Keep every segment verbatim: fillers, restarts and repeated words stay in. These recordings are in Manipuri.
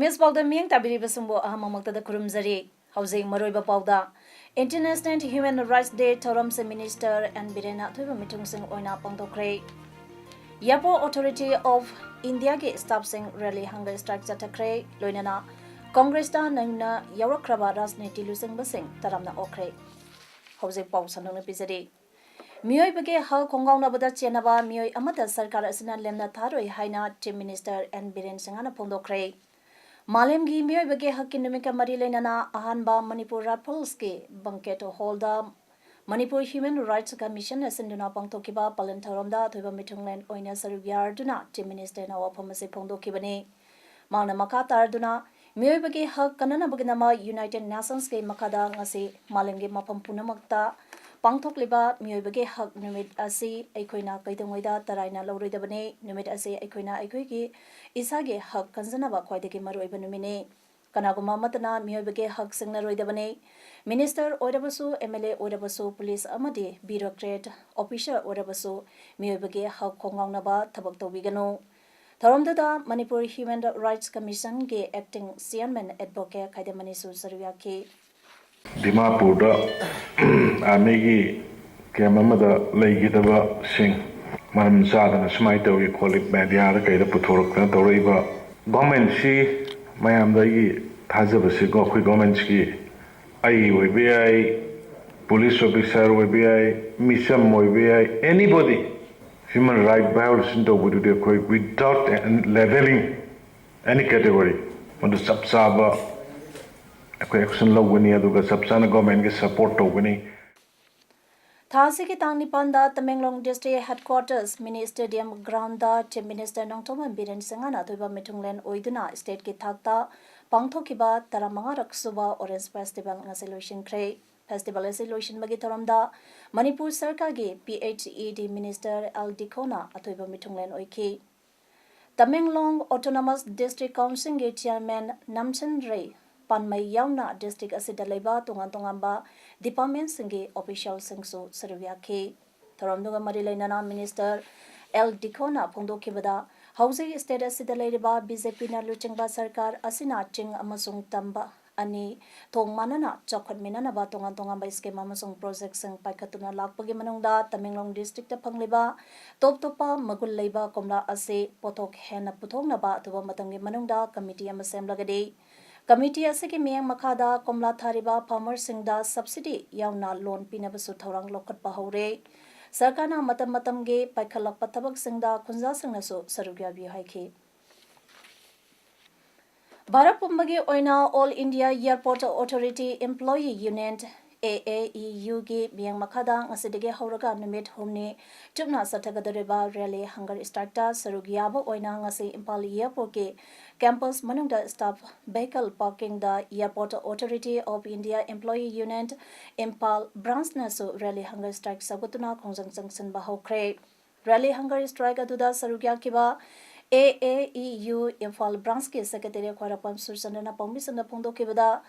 ꯏꯃꯦꯖ ꯄꯥꯎꯗ ꯃꯤꯠꯌꯦꯡ ꯇꯥꯕꯤꯔꯤꯕꯁꯤꯡꯕꯨ ꯑꯍꯥꯟꯕꯃꯛꯇꯗ ꯈꯨꯔꯨꯝꯖꯔꯤ꯫ ꯍꯧꯖꯤꯛ ꯃꯔꯨꯑꯣꯏꯕ ꯄꯥꯎꯗ, International Human Rights Day ꯊꯧꯔꯝꯁꯦ ꯃꯤꯅꯤꯁꯇꯔ ꯑꯦꯟ ꯕꯤꯔꯦꯟꯅ ꯑꯊꯣꯏꯕ ꯃꯤꯊꯨꯡꯁꯤꯡ ꯑꯣꯏꯅ ꯄꯥꯡꯊꯣꯛꯈ꯭ꯔꯦ꯫ ꯌꯥꯄꯣ Authority of Indiaꯒꯤ ꯁ꯭ꯇꯥꯐꯁꯤꯡ ꯔꯦꯂꯤ ꯍꯪꯒꯔ ꯁ꯭ꯇ꯭ꯔꯥꯏꯛ ꯆꯠꯊꯈ꯭ꯔꯦ꯫ ꯂꯣꯏꯅꯅ ꯀꯣꯡꯒ꯭ꯔꯦꯁꯇ ꯅꯧꯅ ꯌꯥꯎꯔꯛꯈ꯭ꯔꯕ ꯔꯥꯖꯅꯤꯇꯤ ꯂꯨꯆꯤꯡꯕꯁꯤꯡ ꯇꯔꯥꯝꯅ ꯑꯣꯛꯈ꯭ꯔꯦ꯫ ꯍꯧꯖꯤꯛ ꯄꯥꯎ ꯁꯟꯗꯣꯛꯅ ꯄꯤꯖꯔꯤ꯫ ꯃꯤꯑꯣꯏꯕꯒꯤ ꯍꯛ ꯈꯣꯡꯒꯥꯎꯅꯕꯗ ꯆꯦꯟꯅꯕ ꯃꯤꯑꯣꯏ ꯑꯃꯠꯇ ꯁꯔꯀꯥꯔ ꯑꯁꯤꯅ ꯂꯦꯝꯅ ꯊꯥꯔꯣꯏ ꯍꯥꯏꯅ Chief Minister ꯑꯦꯟ ꯕꯤꯔꯦꯟ ꯁꯤꯡꯍꯅ ꯐꯣꯡꯗꯣꯛꯈ꯭ꯔꯦ꯫ ꯃꯥꯂꯦꯝꯒꯤ ꯃꯤꯑꯣꯏꯕꯒꯤ ꯍꯛꯀꯤ ꯅꯨꯃꯤꯠꯀ ꯃꯔꯤ ꯂꯩꯅꯅ ꯑꯍꯥꯟꯕ ꯃꯅꯤꯄꯨꯔ ꯔꯥꯏꯐꯜꯁꯀꯤ ꯕꯪꯀꯦꯠ ꯍꯣꯜꯗ ꯃꯅꯤꯄꯨꯔ Human Rights Commissionꯅ ꯁꯤꯟꯗꯨꯅ ꯄꯥꯡꯊꯣꯛꯈꯤꯕ ꯄꯥꯂꯟ ꯊꯧꯔꯝꯗ ꯑꯊꯣꯏꯕ ꯃꯤꯊꯨꯡꯂꯦꯟ ꯑꯣꯏꯅ ꯁꯔꯨꯛ ꯌꯥꯔꯗꯨꯅ Chief Ministerꯅ ꯋꯥꯐꯝ ꯑꯁꯤ ꯐꯣꯡꯗꯣꯛꯈꯤꯕꯅꯤ꯫ ꯃꯍꯥꯛꯅ ꯃꯈꯥ ꯇꯥꯔꯗꯨꯅ, ꯃꯤꯑꯣꯏꯕꯒꯤ ꯍꯛ ꯀꯟꯅꯅꯕꯒꯤꯗꯃꯛ United Nationsꯀꯤ ꯃꯈꯥꯗ ꯉꯁꯤ ꯃꯥꯂꯦꯝꯒꯤ ꯃꯐꯝ ꯄꯨꯝꯅꯃꯛꯇ ꯄꯥꯡꯊꯣꯛꯂꯤꯕ ꯃꯤꯑꯣꯏꯕꯒꯤ ꯍꯛ ꯅꯨꯃꯤꯠ ꯑꯁꯤ ꯑꯩꯈꯣꯏꯅ ꯀꯩꯗꯧꯉꯩꯗ ꯇꯔꯥꯏꯅ ꯂꯧꯔꯣꯏꯗꯕꯅꯤ꯫ ꯅꯨꯃꯤꯠ ꯑꯁꯤ ꯑꯩꯈꯣꯏꯅ ꯑꯩꯈꯣꯏꯒꯤ ꯏꯁꯥꯒꯤ ꯍꯛ ꯀꯟꯖꯅꯕ ꯈ꯭ꯋꯥꯏꯗꯒꯤ ꯃꯔꯨꯑꯣꯏꯕ ꯅꯨꯃꯤꯠꯅꯤ꯫ ꯀꯅꯥꯒꯨꯝꯕ ꯑꯃꯠꯇꯅ ꯃꯤꯑꯣꯏꯕꯒꯤ ꯍꯛ ꯁꯤꯡꯅꯔꯣꯏꯗꯕꯅꯤ꯫ ꯃꯤꯅꯤꯁꯇꯔ ꯑꯣꯏꯔꯕꯁꯨ, MLA ꯑꯣꯏꯔꯕꯁꯨ, ꯄꯨꯂꯤꯁ ꯑꯃꯗꯤ bureaucrat officer ꯑꯣꯏꯔꯕꯁꯨ ꯃꯤꯑꯣꯏꯕꯒꯤ ꯍꯛ ꯈꯣꯡꯒꯥꯎꯅꯕ ꯊꯕꯛ ꯇꯧꯕꯤꯒꯅꯨ꯫ ꯊꯧꯔꯝꯗꯨꯗ Manipur Human Rights Commissionꯒꯤ Acting Chairman Advocate ꯈꯥꯏꯗꯦꯝꯃꯅꯤꯁꯨ ꯁꯔꯨꯛ ꯌꯥꯈꯤ꯫ ꯗꯤꯃꯥꯄꯨꯔꯗ ꯑꯥꯔꯃꯤꯒꯤ ꯀꯦꯝ ꯑꯃꯗ ꯂꯩꯈꯤꯗꯕꯁꯤꯡ ꯃꯔꯝ ꯆꯥꯗꯅ ꯁꯨꯃꯥꯏꯅ ꯇꯧꯏ ꯈꯣꯠꯂꯤ, ꯃꯦꯗꯤꯌꯥꯗ ꯀꯩꯗ ꯄꯨꯊꯣꯔꯛꯇꯅ ꯇꯧꯔꯛꯏꯕ꯫ ꯒꯣꯔꯃꯦꯟꯁꯤ, ꯃꯌꯥꯝꯗ ꯑꯩꯒꯤ ꯊꯥꯖꯕꯁꯤꯀꯣ, ꯑꯩꯈꯣꯏ ꯒꯣꯔꯃꯦꯟꯁꯀꯤ, ꯑꯩ ꯑꯣꯏꯕ ꯌꯥꯏ, ꯄꯨꯂꯤꯁ ꯑꯣꯐꯤꯁꯥꯔ ꯑꯣꯏꯕ ꯌꯥꯏ, ꯃꯤꯆꯝ ꯑꯣꯏꯕ ꯌꯥꯏ, anybody human right violation ꯇꯧꯕꯗꯨꯗꯤ ꯑꯩꯈꯣꯏ without leveling any category ꯃꯗꯨ ꯆꯞ ꯆꯥꯕ ꯑꯩꯈꯣꯏ action ꯂꯧꯒꯅꯤ, ꯑꯗꯨꯒ ꯆꯞ ꯆꯥꯅ ꯒꯣꯔꯃꯦꯟꯒꯤ support ꯇꯧꯒꯅꯤ꯫ ꯊꯥ ꯑꯁꯤꯒꯤ ꯇꯥꯡ ꯅꯤꯄꯥꯟꯗ Tamenglong District Headquarters Mini Stadium Groundꯗ Chief Minister Nongthombam Biren ꯁꯤꯡꯍꯅ ꯑꯊꯣꯏꯕ ꯃꯤꯊꯨꯡꯂꯦꯟ ꯑꯣꯏꯗꯨꯅ stateꯀꯤ ꯊꯥꯛꯇ ꯄꯥꯡꯊꯣꯛꯈꯤꯕ ꯇꯔꯥꯃꯉꯥꯔꯛ ꯁꯨꯕ Orange Festival ꯉꯁꯤ ꯂꯣꯏꯁꯤꯟꯈ꯭ꯔꯦ꯫ Festival ꯑꯁꯤ ꯂꯣꯏꯁꯤꯟꯕꯒꯤ ꯊꯧꯔꯝꯗ ꯃꯅꯤꯄꯨꯔ ꯁꯔꯀꯥꯔꯒꯤ P H E D Minister L ꯗꯤꯈꯣꯅ ꯑꯊꯣꯏꯕ ꯃꯤꯊꯨꯡꯂꯦꯟ ꯑꯣꯏꯈꯤ꯫ ꯇꯃꯦꯡꯂꯣꯡ Autonomous District Councilꯒꯤ Chairman ꯅꯝꯁꯟ ꯔꯦ ꯄꯥꯟꯃꯩ ꯌꯥꯎꯅ district ꯑꯁꯤꯗ ꯂꯩꯕ ꯇꯣꯉꯥꯟ ꯇꯣꯉꯥꯟꯕ departmentꯁꯤꯡꯒꯤ officialꯁꯤꯡꯁꯨ ꯁꯔꯨꯛ ꯌꯥꯈꯤ꯫ ꯊꯧꯔꯝꯗꯨꯒ ꯃꯔꯤ ꯂꯩꯅꯅ Minister L ꯗꯤꯈꯣꯅ ꯐꯣꯡꯗꯣꯛꯈꯤꯕꯗ, ꯍꯧꯖꯤꯛ state ꯑꯁꯤꯗ ꯂꯩꯔꯤꯕ BJPꯅ ꯂꯨꯆꯤꯡꯕ ꯁꯔꯀꯥꯔ ꯑꯁꯤꯅ ꯆꯤꯡ ꯑꯃꯁꯨꯡ ꯇꯝꯕ ꯑꯅꯤ ꯊꯣꯡ ꯃꯥꯟꯅꯅ ꯆꯥꯎꯈꯠꯃꯤꯟꯅꯅꯕ ꯇꯣꯉꯥꯟ ꯇꯣꯉꯥꯟꯕ scheme ꯑꯃꯁꯨꯡ projectꯁꯤꯡ ꯄꯥꯏꯈꯠꯇꯨꯅ ꯂꯥꯛꯄꯒꯤ ꯃꯅꯨꯡꯗ ꯇꯃꯦꯡꯂꯣꯡ districtꯇ ꯐꯪꯂꯤꯕ ꯇꯣꯞ ꯇꯣꯞꯄ ꯃꯒꯨꯟ ꯂꯩꯕ ꯀꯣꯝꯂꯥ ꯑꯁꯤ ꯄꯣꯠꯊꯣꯛ ꯍꯦꯟꯅ ꯄꯨꯊꯣꯛꯅꯕ ꯑꯊꯨꯕ ꯃꯇꯝꯒꯤ ꯃꯅꯨꯡꯗ committee ꯑꯃ ꯁꯦꯝꯂꯒꯗꯤ, committee ꯑꯁꯤꯒꯤ ꯃꯤꯠꯌꯦꯡ ꯃꯈꯥꯗ ꯀꯣꯝꯂꯥ ꯊꯥꯔꯤꯕ farmerꯁꯤꯡꯗ subsidy ꯌꯥꯎꯅ loan ꯄꯤꯅꯕꯁꯨ ꯊꯧꯔꯥꯡ ꯂꯧꯈꯠꯄ ꯍꯧꯔꯦ꯫ ꯁꯔꯀꯥꯔꯅ ꯃꯇꯝ ꯃꯇꯝꯒꯤ ꯄꯥꯏꯈꯠꯂꯛꯄ ꯊꯕꯛꯁꯤꯡꯗ ꯈꯨꯟꯖꯥꯁꯤꯡꯅꯁꯨ ꯁꯔꯨꯛ ꯌꯥꯕꯤꯌꯨ ꯍꯥꯏꯈꯤ꯫ ꯚꯥꯔꯠ ꯄꯨꯝꯕꯒꯤ ꯑꯣꯏꯅ All India Airport Authority Employee Union, A A E Uꯒꯤ ꯃꯤꯠꯌꯦꯡ ꯃꯈꯥꯗ ꯉꯁꯤꯗꯒꯤ ꯍꯧꯔꯒ ꯅꯨꯃꯤꯠ ꯍꯨꯝꯅꯤ ꯆꯨꯞꯅ ꯆꯠꯊꯒꯗꯧꯔꯤꯕ rally hunger strikeꯇ ꯁꯔꯨꯛ ꯌꯥꯕ ꯑꯣꯏꯅ ꯉꯁꯤ ꯏꯝꯐꯥꯜ airportꯀꯤ campus ꯃꯅꯨꯡꯗ staff vehicle parkingꯗ Airport Authority of India Employee Union Imphal branchꯅꯁꯨ rally hunger strike ꯁꯧꯒꯠꯇꯨꯅ ꯈꯣꯡꯖꯪ ꯆꯪꯁꯤꯟꯕ ꯍꯧꯈ꯭ꯔꯦ꯫ Rally hunger strike ꯑꯗꯨꯗ ꯁꯔꯨꯛ ꯌꯥꯈꯤꯕ A A E U Imphal branchꯀꯤ secretary ꯈ꯭ꯋꯥꯏꯔꯥꯛꯄꯝ ꯁꯨꯔꯆꯟꯗ꯭ꯔꯅ ꯄꯥꯎꯃꯤꯁꯤꯡꯗ ꯐꯣꯡꯗꯣꯛꯈꯤꯕꯗ,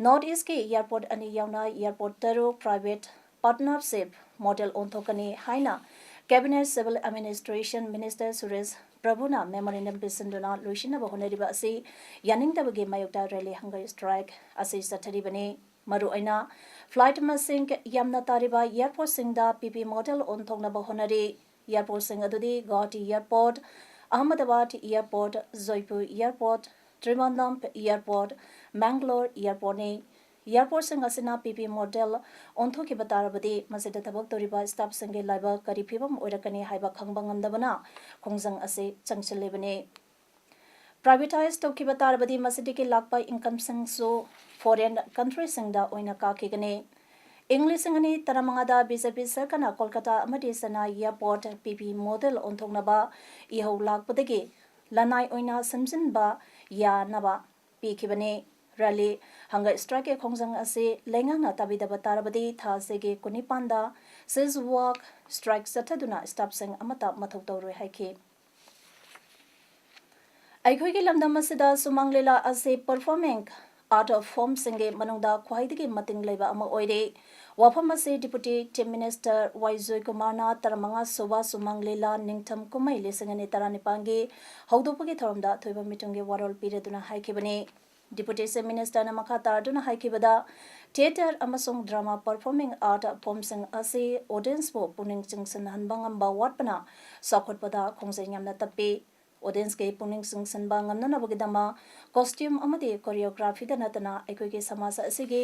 North Eastꯀꯤ airport ꯑꯅꯤ ꯌꯥꯎꯅ airport ꯇꯔꯨꯛ private partnership model ꯑꯣꯟꯊꯣꯛꯀꯅꯤ ꯍꯥꯏꯅ Cabinet Civil Administration Minister Suresh ꯄ꯭ꯔꯚꯨꯅ memorandum ꯄꯤꯁꯤꯟꯗꯨꯅ ꯂꯣꯏꯁꯤꯟꯅꯕ ꯍꯣꯠꯅꯔꯤꯕ ꯑꯁꯤ ꯌꯥꯅꯤꯡꯗꯕꯒꯤ ꯃꯥꯌꯣꯛꯇ rally hunger strike ꯑꯁꯤ ꯆꯠꯊꯔꯤꯕꯅꯤ꯫ ꯃꯔꯨꯑꯣꯏꯅ flight ꯃꯁꯤꯡ ꯌꯥꯝꯅ ꯇꯥꯔꯤꯕ airportꯁꯤꯡꯗ P P model ꯑꯣꯟꯊꯣꯛꯅꯕ ꯍꯣꯠꯅꯔꯤ꯫ Airportꯁꯤꯡ ꯑꯗꯨꯗꯤ Guwahati Airport, Ahmedabad Airport, Jaipur Airport, Trivandrum Airport, Mangalore Airportꯅꯤ꯫ Airportꯁꯤꯡ ꯑꯁꯤꯅ P P model ꯑꯣꯟꯊꯣꯛꯈꯤꯕ ꯇꯥꯔꯕꯗꯤ, ꯃꯁꯤꯗ ꯊꯕꯛ ꯇꯧꯔꯤꯕ staffꯁꯤꯡꯒꯤ ꯂꯥꯏꯕꯛ ꯀꯔꯤ ꯐꯤꯕꯝ ꯑꯣꯏꯔꯛꯀꯅꯤ ꯍꯥꯏꯕ ꯈꯪꯕ ꯉꯝꯗꯕꯅ ꯈꯣꯡꯖꯪ ꯑꯁꯤ ꯆꯪꯁꯤꯜꯂꯤꯕꯅꯤ꯫ Privatise ꯇꯧꯈꯤꯕ ꯇꯥꯔꯕꯗꯤ, ꯃꯁꯤꯗꯒꯤ ꯂꯥꯛꯄ incomeꯁꯤꯡꯁꯨ foreign countryꯁꯤꯡꯗ ꯑꯣꯏꯅ ꯀꯥꯈꯤꯒꯅꯤ꯫ ꯏꯪ ꯂꯤꯁꯤꯡ ꯑꯅꯤ ꯇꯔꯥꯃꯉꯥꯗ ꯕꯤ ꯖꯦ ꯄꯤ ꯁꯔꯀꯥꯔꯅ ꯀꯣꯜꯀꯇꯥ ꯑꯃꯗꯤ Chennai airport P P P model ꯑꯣꯟꯊꯣꯛꯅꯕ ꯏꯍꯧ ꯂꯥꯛꯄꯗꯒꯤ ꯂꯅꯥꯏ ꯑꯣꯏꯅ ꯁꯦꯝꯖꯤꯟꯕ ꯌꯥꯅꯕ ꯄꯤꯈꯤꯕꯅꯤ꯫ ꯔꯦꯂꯤ ꯍꯪꯒꯔ strikeꯀꯤ ꯈꯣꯡꯖꯪ ꯑꯁꯤ ꯂꯩꯉꯥꯛꯅ ꯇꯥꯕꯤꯗꯕ ꯇꯥꯔꯕꯗꯤ ꯊꯥ ꯑꯁꯤꯒꯤ ꯀꯨꯟꯅꯤꯄꯥꯟꯗ cease work strike ꯆꯠꯊꯗꯨꯅ staffꯁꯤꯡ ꯑꯃꯠꯇ ꯃꯊꯧ ꯇꯧꯔꯣꯏ ꯍꯥꯏꯈꯤ꯫ ꯑꯩꯈꯣꯏꯒꯤ ꯂꯝꯗꯝ ꯑꯁꯤꯗ ꯁꯨꯃꯥꯡ ꯂꯤꯂꯥ ꯑꯁꯤ performing art formꯁꯤꯡꯒꯤ ꯃꯅꯨꯡꯗ ꯈ꯭ꯋꯥꯏꯗꯒꯤ ꯃꯇꯤꯡ ꯂꯩꯕ ꯑꯃ ꯑꯣꯏꯔꯤ꯫ ꯋꯥꯐꯝ ꯑꯁꯤ Deputy Chief Minister ꯋꯥꯏ ꯖꯣꯏꯀꯨꯃꯥꯔꯅ ꯇꯔꯥꯃꯉꯥ ꯁꯨꯕ ꯁꯨꯃꯥꯡ ꯂꯤꯂꯥ ꯅꯤꯡꯊꯝ ꯀꯨꯝꯍꯩ ꯂꯤꯁꯤꯡ ꯑꯅꯤ ꯇꯔꯥꯅꯤꯄꯥꯟꯒꯤ ꯍꯧꯗꯣꯛꯄꯒꯤ ꯊꯧꯔꯝꯗ ꯑꯊꯣꯏꯕ ꯃꯤꯇꯨꯡꯒꯤ ꯋꯥꯔꯣꯜ ꯄꯤꯔꯗꯨꯅ ꯍꯥꯏꯈꯤꯕꯅꯤ꯫ Deputy Chief Ministerꯅ ꯃꯈꯥ ꯇꯥꯗꯨꯅ ꯍꯥꯏꯈꯤꯕꯗ, theatre ꯑꯃꯁꯨꯡ drama performing art formꯁꯤꯡ ꯑꯁꯤ audienceꯄꯨ ꯄꯨꯛꯅꯤꯡ ꯆꯤꯡꯁꯤꯟꯍꯟꯕ ꯉꯝꯕ ꯋꯥꯠꯄꯅ ꯆꯥꯎꯈꯠꯄꯗ ꯈꯣꯡꯖꯦꯜ ꯌꯥꯝꯅ ꯇꯞꯄꯤ꯫ Audienceꯀꯤ ꯄꯨꯛꯅꯤꯡ ꯆꯤꯡꯁꯤꯟꯕ ꯉꯝꯅꯅꯕꯒꯤꯗꯃꯛ costume ꯑꯃꯗꯤ choreographyꯗ ꯅꯠꯇꯅ ꯑꯩꯈꯣꯏꯒꯤ ꯁꯃꯥꯖ ꯑꯁꯤꯒꯤ